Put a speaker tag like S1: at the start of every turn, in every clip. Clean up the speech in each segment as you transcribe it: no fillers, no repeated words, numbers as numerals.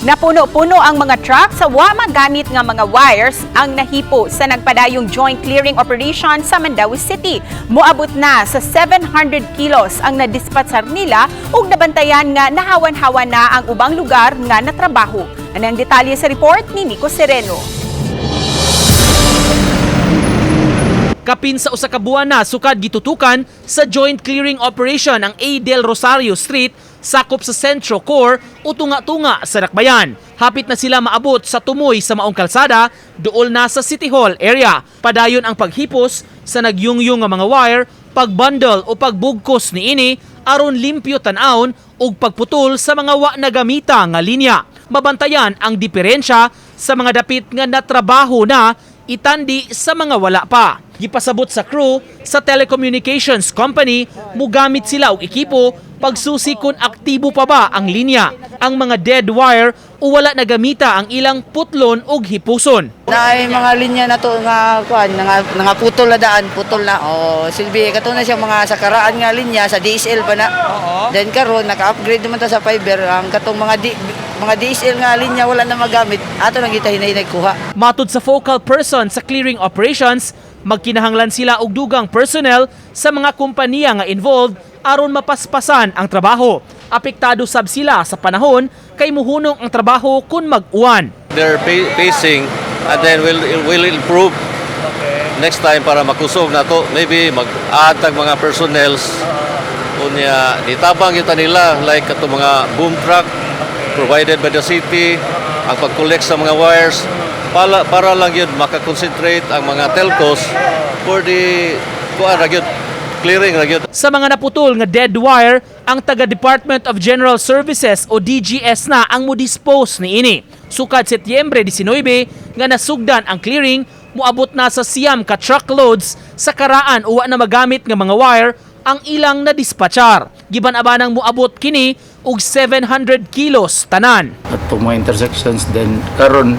S1: Napuno-puno ang mga truck sa wa magamit nga mga wires ang nahipo sa nagpadayong joint clearing operation sa Mandaue City. Moabot na sa 700 kilos ang nadispatsar nila ug nabantayan nga nahawan-hawan na ang ubang lugar nga natrabaho. Ano ang detalye sa report ni Nico Sereno?
S2: Kapin sa usa ka buwan na sukad gitutukan sa joint clearing operation ang A. Del Rosario Street sakop sa Centro Core o tunga-tunga sa Dakbayan. Hapit na sila maabot sa tumoy sa maong kalsada, duol na sa City Hall area. Padayon ang paghipos sa nagyungyong nga mga wire, pagbundle o pagbugkos niini aron limpyo tan-awon ug pagputol sa mga wa nagamita nga linya. Mabantayan ang diferensya sa mga dapit nga natrabaho na itandi sa mga wala pa. Gipasabot sa crew sa telecommunications company, mugamit sila og ekipo pagsusi kung aktibo pa ba ang linya, ang mga dead wire o wala nagamita ang ilang putlon og hipuson.
S3: Naay mga linya na to nga kuan nga nga putol na daan, putol na. O silbi kato na siya mga sa karaan nga linya sa DSL pa na. Then karon naka-upgrade naman ta sa fiber ang katong mga mga DSL nga linya wala na magamit. Ato nang kita hinay kuha.
S2: Matud sa focal person sa clearing operations, magkinahanglan sila og dugang personnel sa mga kompanya nga involved aron mapaspasan ang trabaho. Apektado sab sila sa panahon kay muhunong ang trabaho kung mag-uwan.
S4: They're pacing and then will improve next time para makusog na to. Maybe mag-add tag mga personnels, unya nitabang kita nila like ato mga boom truck provided by the city, ang pag-collect sa mga wires para lang yun makakonsentrate ang mga telcos for the kuan ra gyud, clearing ra gyud.
S2: Sa mga naputol nga dead wire, ang taga Department of General Services o DGS na ang mo-dispose niini. Sukad Setyembre 19 nga nasugdan ang clearing, moabot na sa 9 ka truckloads sa karaan uwa na magamit nga mga wire ang ilang nadispatchar. Giban-abanang moabot kini og 700 kilos tanan.
S5: At mga intersections, then karon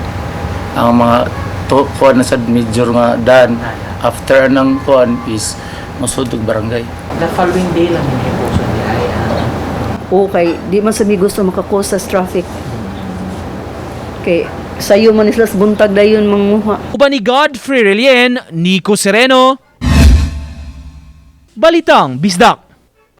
S5: ang mga to kuan na sad major nga daan after anang kuan is mosud og barangay.
S6: The following day lang yung hipuson di ay.
S7: Okay, di man sa mi gusto maka-cause sa traffic. Kay sayo man ni sila sa buntag dayon manguha.
S2: Uban ni Godfrey Relien, Nico Sereno, Balitang Bisdak.